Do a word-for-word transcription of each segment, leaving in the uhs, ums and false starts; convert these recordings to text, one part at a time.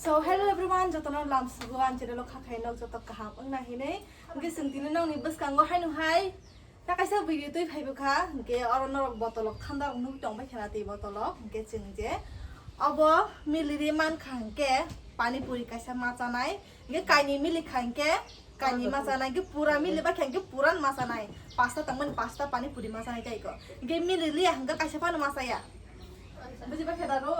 So, hello everyone, jotono lam sugo ang channel o kha khai nok joto kaham wngna hinwi. Hwnkhe chwng tini nokni bwskango haino hai ta kaisa video twi phai bwkha, hwnkhe oro norok botolok thanda rok nugwi tong bai khana twi botolok, hwnkhe chwng je obo miliri mankha hwnkhe pani puri kaisa ma chanai, hwnkhe kainwi milikha hwnkhe kainwi ma chanai, hwnkhe pura mili bai kha hwnkhe pura ma chanai, pasta tongmani pasta pani puri ma chanai tei ko, hwnkhe mililiya hwnkhe kaisa phano ma chaya. Buji bai kha da ro?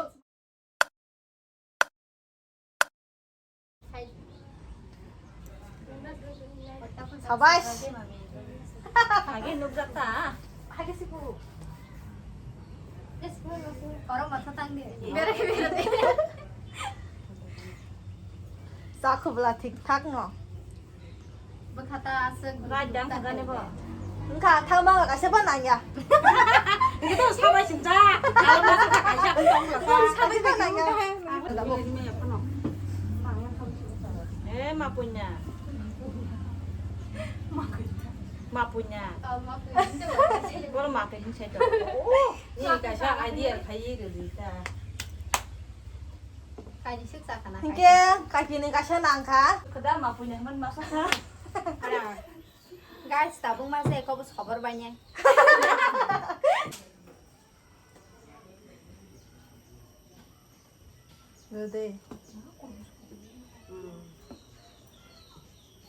Sabash. Age nukjak ta. Age siku. Oro matha tang de. Bere bere de. Sa khubla thik thak no. Bwkha ta aswk. Right, dang thangani bo. Wngkha, thangma kaisa bo nangya. Ini to sabai sinja. Kalau masa kaisa bo tong la. Sabai bo nangya. Eh, mapunya. Mapunya. Bolo mapunya saya to. Oh, ini kaisa idea khai rita. Kaini sik sa khana. Hingke, kakini kaisa nangkha. Kada mapunya man masa. Guys, tabuk masa eko bus khobor banya. Dede.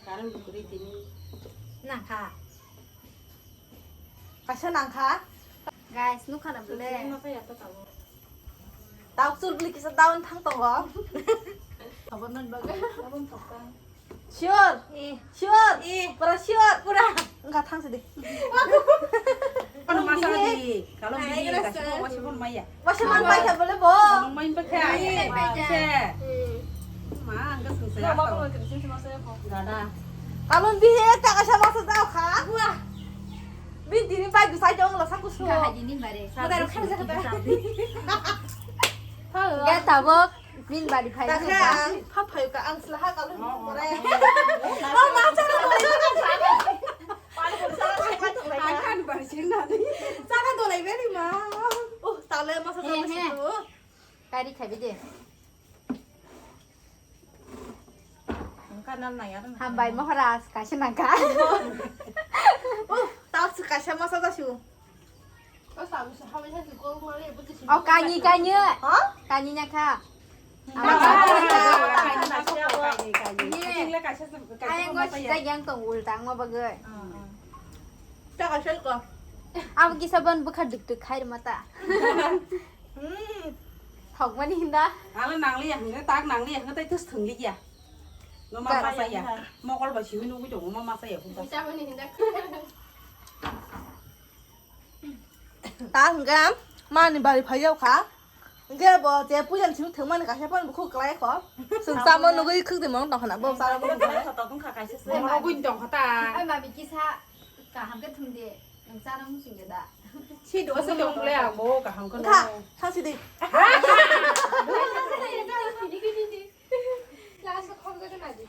Karon bukuri tini. Nangkha. Kaisa nangkha. Guys, nukha na bole. Tau chul bili kisa down thang tongo. Khobor nang bagwi. Sure. Eh. Sure. Eh. Pura sure. Pura. Wngkha thang sidi. Ano masa di. Kalau bini kasih mau masih pun maya. Masih man pai kha bole bo. Mau main pakai. Main pakai. Ma, angka sung saya. Gada. Kalau bini tak kasih masa tahu kha. Wah. Bini dini pai gusai jong lo saku su. Kha dini bare. Madai rok kham sa kha. Gak tabok. Min bari phai. Takhe ang pha phayo ka ang sla ha kalu pore. Oh, ma chara dole. Ang kan bari chena ni. Chara dole beri ma. Oh, tale masa tale situ. Kari khabi de. Hambai Maharaj, kaisa nangkha. Oh, tak kaisa masa jasu. Oh, kani, kani. Ha? Kani nyakha. Ayang go sida yang tong ulta ngma bagwi. Abo kisa bon bwkha duk duk khai rwma ta. Thokmani hinda. Alo nangliya hwnkhe tak nangliya hwnkhe tei thwsthwng liya. No ma masa ya. Mokol ba siwi nugwi tongo ma masa ya. Ta hwnkhe mani bari phai jao kha. Hwnkhe bo je pujan simi thwngmani kaisa phone bukhuk klai kho. Chwng chamo nugwi khwk de mong tong khana bo chamo nugwi. Moro gwi tong kha ta. Ai mami kisa kaham khe thwng de. Nwng chana muchung de da. Si do se tong le ang bo kaham khe. Kha, sa si de. Last khom khe na de.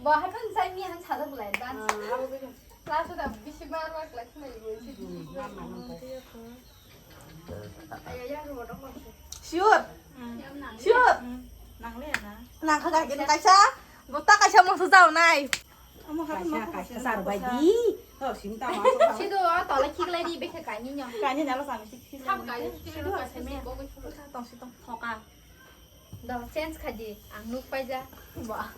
Bo hapan sai mi han sa da bulai dan. Last da bisi bar bar klai khna ibo. Sure. Sure. Nangkha kaisa. Bota kaisa masa jao nai. Kaisa kaisa sar bai di. To sim ta ma. Sido tola khiklai di bekhe kaini nyo. Kaini nalo sami sik. Sab kaini sido kaisa me. Tong si tong. Thoka. Do change khaji, ang nuk paija. Ba.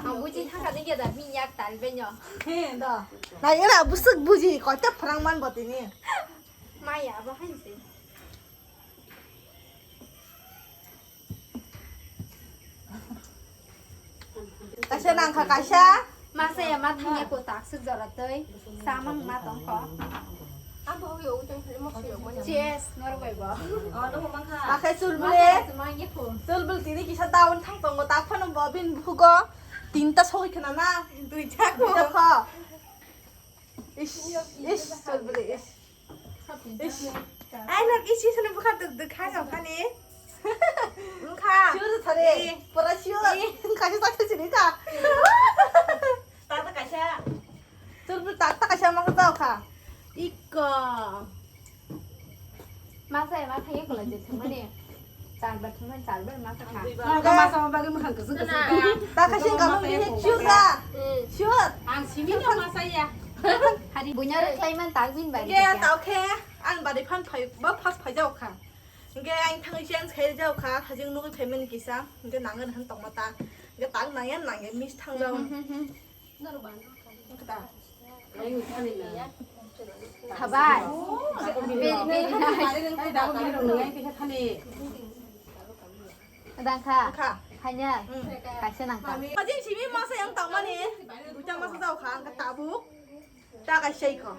Ang buji thangkha de geda mi yak tal benyo. He do. Na era busuk buji koita phrang man botini. Maya ba hansi. Kaisa nangkha kaisa. Masa ya ma thangya ko taksuk jora tei. Samang ma tongkho. Abo yo utang khali mo siyo mo. Cheers, nor bai ba. Oh, no mangkha. Akhai chulbule. Masa ya ma ye ko. Chulbul tini kisa daun thang tongo tak phano bo bin bugo. Tinta soi khna na. Duita ko. Duita kho. Ish, ish, chulbule ish. Ish. Ai, lok ishi sini bukha duk duk kha jong kha ni. Wngkha. Sure thare. Eh. Pura sure. Eh. Kaisa saksa sini kha. Tata kaisa. Tur tata kaisa ma kha jao kha. Ikko. Masa ya ma thangya kula je thangmani. Tang ba thumai chal bai ma kha. Ang masa ma bagwi mwkhang kwchwng kwchwng. Ta kha sing kamu bini sure da. Sure. Ang simi no masa ya. Hari bunya rwkhlai man tak bin bai. Ge tau khe ang bari phan phai ba phas phai jao kha. Ge ang thang change khai jao kha, thajing nugwi phaimani kisa. Ge nangan han tongma ta. Ge tak nangya nangya miss thang jao. Thabai. Beri beri nai. Dangkha. Kha. Hanya. Kaisa nangkha. Mami. Ajin simi masa yang tangmani. Bucha masa jao kha, angkha tabuk. Ta kaisa ikho.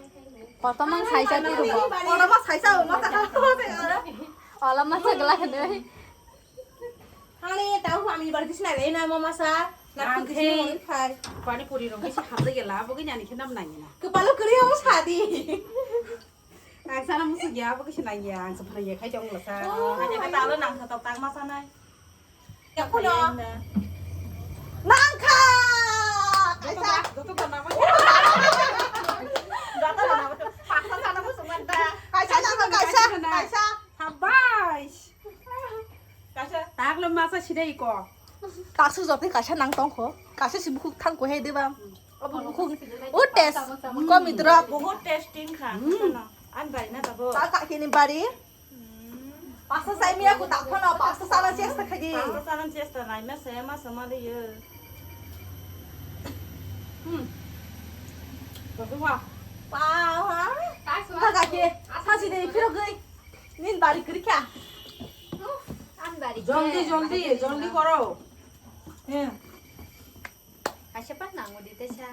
Kotomang saisa tu rubo. Kotomang saisa masa kha. Ola masa gela kene. Hani tahu kami baru kisna lain nama masa. Nak Ang kisi khe mau phai. Pani puri rong kisi hamle gela, bo kini ani khe nam nangina. Kepala kiri kamu sadi. Ang sana musu ya, bo kisi nangya, ang sephana ya khai jong lasa. Oh. Hanya kata lo nang satu tang masa nai. Ya kuno. Nangkha. Kaisa. Joto ta nama. Joto ta nama. Paksa sana musu manta. Kaisa nangkha, kaisa, kaisa. Sabash. Kaisa. Taklo masa sidai ko. Taksa jotni kaisa nang tongkho. Kaisa si bukhuk thangkho he deba. Abo bukhuk. O test. Komi drop. Bahut testing kha. Hmm. Ano. An bari na tabo. Ta ka kini bari. Hmm. Pasta sai miya ko takho na pasta sana chesta khaji. Pasta sana chesta nai ma se ma sama de ye. Hmm. Babu wa. Pa wa. Ta ka ke. Asa si de phiro goi. Nin bari kiri kya? Uff, an bari. Joldi, joldi, joldi koro. Eh. Kaisa pa nango di tesa.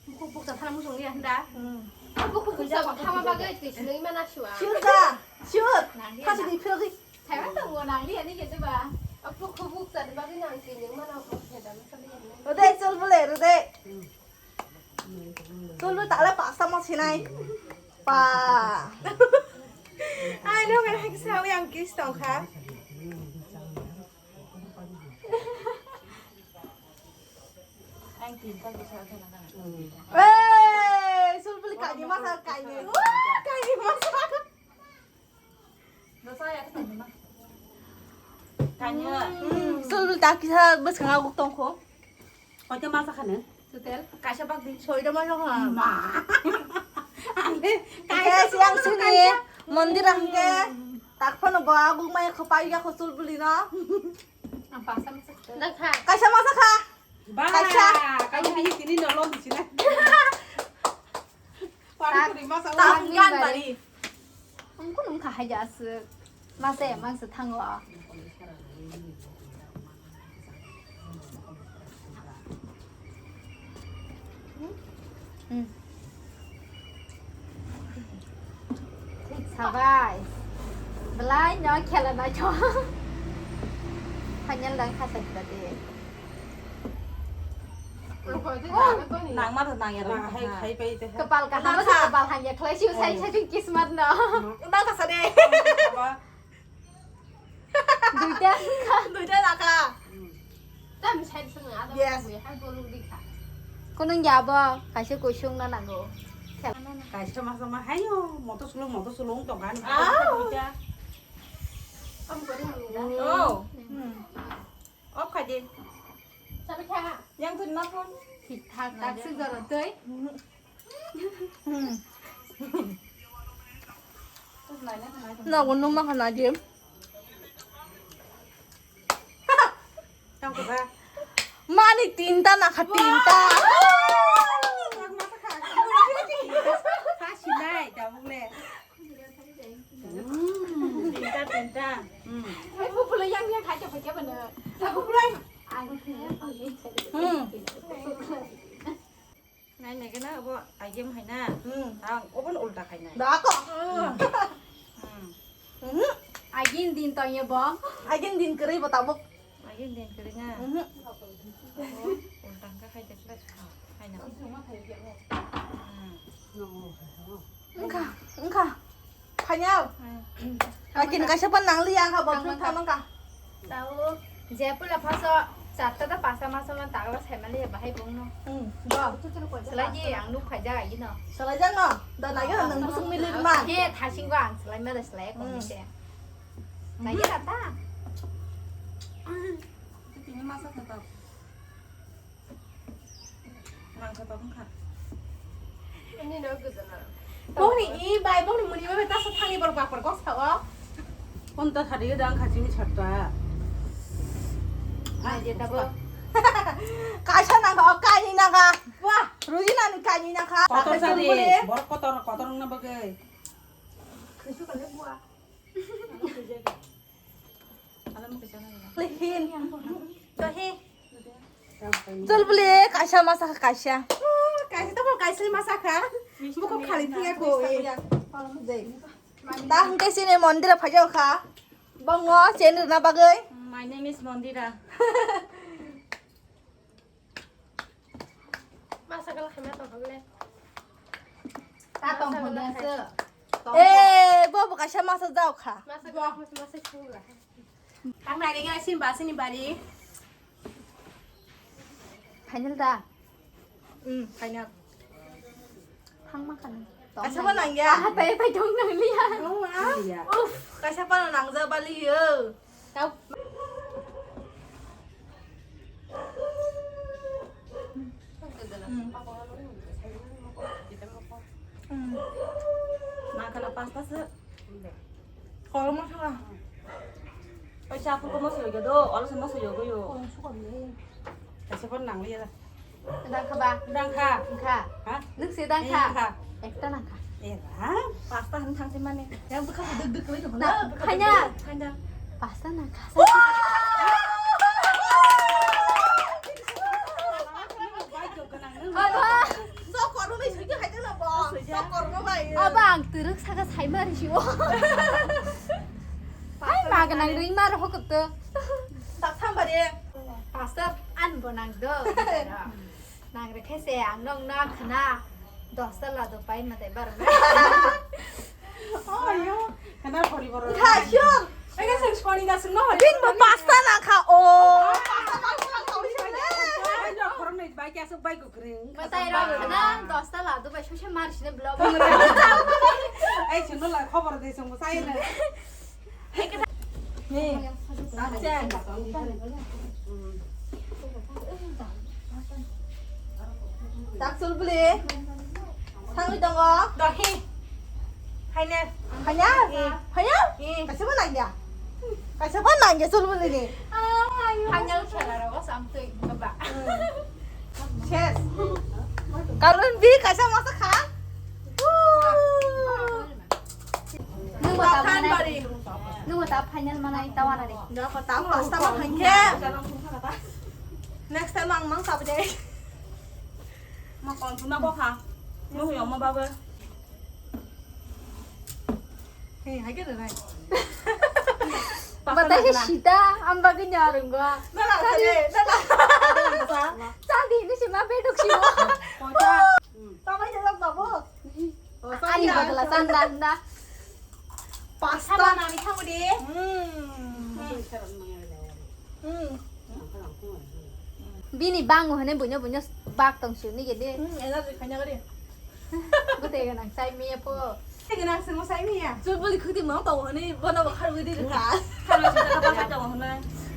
Bukhuk bukcha thana musung ya handa. Hmm. Bukhuk bukcha thama bagwi twi sinoi mana suwa. Sure da. Sure. Nang di. Thasi di phiro goi. Thaiba tongo nang di ani kete ba. Bukhuk bukcha ni bagwi nang twi nang mana ko theda. Rode chol bole rode. Tulu tala pasta mo sinai. Pa. Ai no kan hak sawi ang kiss tong kha. Ang tin ta bisa ka na. Eh, sulbuli kaji masa kaji. Kaji masa. Kanya. Hmm, sul ta kisa bwskango guk tongkho. Koita masa khane? Total? Kaisa bak di. Soita masa kha. Ma. Ande, kaisa siang sini mondir hangke. Tak phano ba guk mai kho pai ya kho sul buli no. Ang pasa masa. Nang kha. Kaisa masa kha. Ba, kaisa. Kaisa bini tini no lom di sina. Pani puri masa. Tang yan bari. Ang kunung kha haja aswk. Masa emang se thango. Hmm. Sabai. Belai no khela na cho. Final dang kha sa kita de. Nang ma nang ya. Hai, hai pai te. Kepal kaham sa kepal hanya khlai siu sai sai kismat no. Nang kha sa de. Duita. Duita naka. Tam side sung ada. Yes. Hai bolong dikha. Kunung ya bo kaisa kusung na nango. Kaisa masa ma hayo moto sulung moto sulung tongkan. Ah. Duita. Am kori mangla. Oh. Hmm. Off khai di. Sabi kha. Yang tun na phone. Thik thak tak si jora tei. Hmm. Na gunung ma khana di. Tang ko ba. Mani tinta na kha tinta. Kha sinai da buk le. Hmm, tinta, tinta. Hmm. Ai, bu pula yang yang khai cha phai cha bana. Sa bu pula. Ang. Hmm. Nai nai gana abo agim hai na. Hmm. Ang obo no ulta khai nai. Da ko. Hmm. Hmm. Agin din tong ya bo. Agin din kri bo tabuk. Agin din kri na. Hmm. Abo ulta ka khai de kla khai na. Hmm. Wngkha, wngkha. Phanyao. Hmm. Lakin kaisa phan nangli ya, wngkha bo phung thanngkha. Tao, jepula phaso, charta da pasta masa man tagla saimali ya bahai bongno. Hmm. Bo. Selai ji ang nuk phaijak agi no. Selai jak no. Da nagi nang busung mili ma. He thasing go ang selai mala selai ko ni se. Kaya kata. Tini masa kata. Nang kata kha. Ini no gudana. Bongni i bai bongni muni bai ta sa thani bor bapar kok sao. Konta thari dang kha chini chatta. Ai je tabo. Kaisa nang kha, kaini nang kha. Wah, Rujina ni kaini nang kha. Kotor sari, bor kotor, kotor na bagai. Khusu kale bua. Lehin. Dohi. Chul bole, kaisa masa kha, kaisa. Kaisa to kaisa masa kha. Buku khali thiya ko. Ta hwnkhe chini mondir phajao kha. Bongo chen rwna bagwi. My name is Mondira. Masa kala khaima tong kha bole. Ta tong kha bole se. Eh, bo bo kaisa masa jao kha. Masa kala masa masa chula. Ang nai ringa sin ba sini bari. Final da. Hmm, final. Thangma khan. Kaisa bo nangya. Ah, tai tai tong nangliya. Oh, ah. Iya. Uff, kaisa bo nangja bali yo. Tau. Hmm. Hmm. Nangkha na pasta se. Kolmo thanga. Oi, cha phuko mo soi ga do, olo se mo soi ga yo. Kaisa pon nang liya. Dang kha ba? Dang kha. Kha. Ha? Nuk se dang kha. Dang kha. Ekta nang kha. Eh, ha? Pasta han thang se mane. Yang bukha duk duk koi thong. Na, khanya. Khanya. Pasta nang kha. Aba. Sok kormo bai soi khe hai tela bo. Sok kormo bai. Aba ang twrwk saka sai mari si o. Hai ma ganang ring mar hokot to. Tak tham bare. Pastor an bo nang do. Nang re khe se ang nong na khna. Dosta la do pai ma dai bar. Ayo, kana poribar. Kha, sure. Ega sing soni da sing no. Din bo pasta na kha o. Ai, no, khorok nei bai kya sok bai gukring. Matai rok khna dosta la do bai sose mar sine blog. Ai, sing no la khobor de song sai na. Ni, tak chen. Tak sul beli. Thangwi tongo. Dohi. Haine. Hanya? Haine? Kaisa bo nangya. Kaisa bo nangya sul beli ni. Hanya khela rogo samtwi ba. Ses. Kalon bi kaisa masa kha. Nung bo ta Khan bari. Nung bo ta final mana ita wana de. Nung ko ta pasta ma khan khe. Next time ang mang sab de. Ma kon tu na bo kha. Nung yo ma ba ba. Hey, hai ke nai. Bata he sita, amba ke nyarung ba. Na na sale, na na. Sa di ni sima beduk simo. Kota. Tamai jaga babu. Ani bagla sanda sanda. Pasta. Haba nami thango de. Hmm. Hmm. Bini bango hene buino buino bak tong sini gede. Hmm, energy khanya gede. Bete ganang sai miya po. Tei ganang simo sai miya. Chul boli khuti mang tong hone bono bo kharwi di kha. Kharwi sita ka basa tong hone.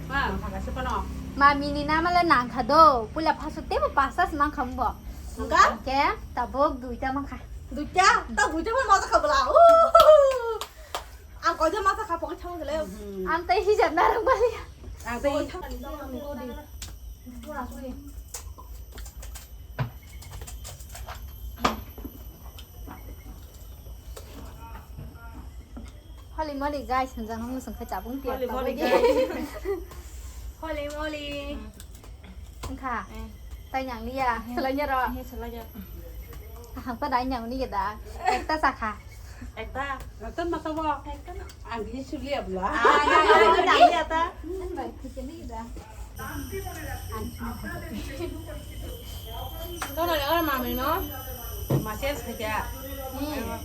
Ma, thaka se kono. Mami ni nama le nang kha do. Pula phasu tebo pasta se mang kham bo. Nangka? Ke, tabok duita mang kha. Duita? Ta duita mang masa kha bla. Uhuhu. Ang koide masa kha pokai thang gele. Ang tai hijab narang bali. Ang tai. Holy moly guys, hanjang hamu sung khe chabung tiya. Holy moly guys. Holy moly. Wngkha. Eh. Tai nyang liya, eh, selai nya ro. Eh, selai nya. Ahang pa dai nyang ni da. Ekta sakha. Ekta. Ratan masa bo. Ekta na. Ang bini sulia bla. Ah, ya, ya, ya, ya, ya, ta. Ang bai khike ni da. Tono le ora mami no. Mases khike. Hmm.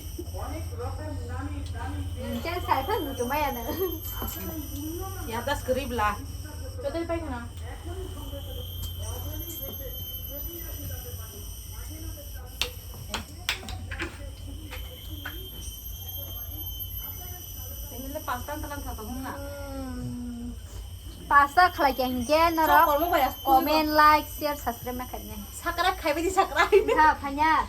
Chance khai phan mutu maya na. Ya das garib la. Total pai khana. Ini le Ang tan talang kha tong na. Pasta khlai khe hinkhe norok Chokol mo bai as comment, like, share, subscribe ma khainai. Sakra khaibai di sakra. Kha phanya.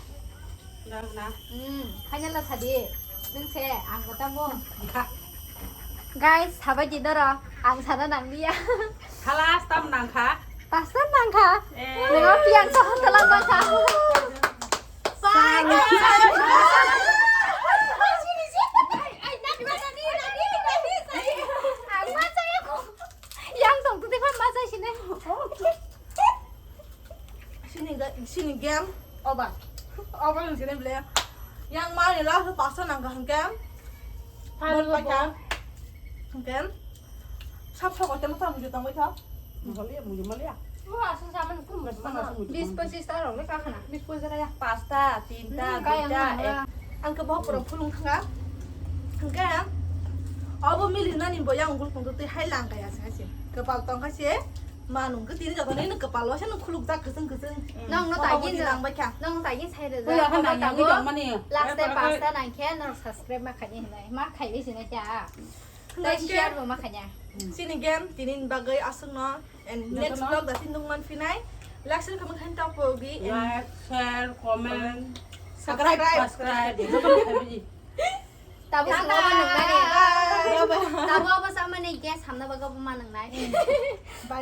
Nang na. Hmm, phanya la sadi. Nung se ang kata mo. Guys, sabai di norok. Ang sana nang dia. Khalas tam nang kha. Pasta nang kha. Eh. Nang piang sa talang nang kha. Yang tong tu tekan masa sini. Sini ga-, sini game oba. Oba nang sini ble. Yang mari la pasta nang kha game. Bol paita. Game. Sab sab kote mata muju tang bai tha. Muju malia, muju malia. Bis pochis ta rok le kakhna. Bis pochis ta ya. Pasta, tinta, hmm, kaya duita, mana ek. Ang ke bahok pura phulung thanga. Hingke abo mili nani bo yang gul kung twi hai lang kaya sa se. Kepal tong kha se. Ma nung ke tini jatoni nung kepal wa se nung khuluk jak keseng keseng. Nong no tagi nang bai kha. Nong no tagi sai re. Last day pasta nang khe nor subscribe ma khaini hinai. Ma khai bai sinai kya. Tei share bo ma khanya. Chini game tini bagwi aswkno and next vlog da tini nung man phinai. Like share comment khain ta pogi and like, share, comment, subscribe. Subscribe. Tabuk swngo bo nung nani. Bye. Tabuk abo samani gas hamna bagwi bo ma nung nai. Bye.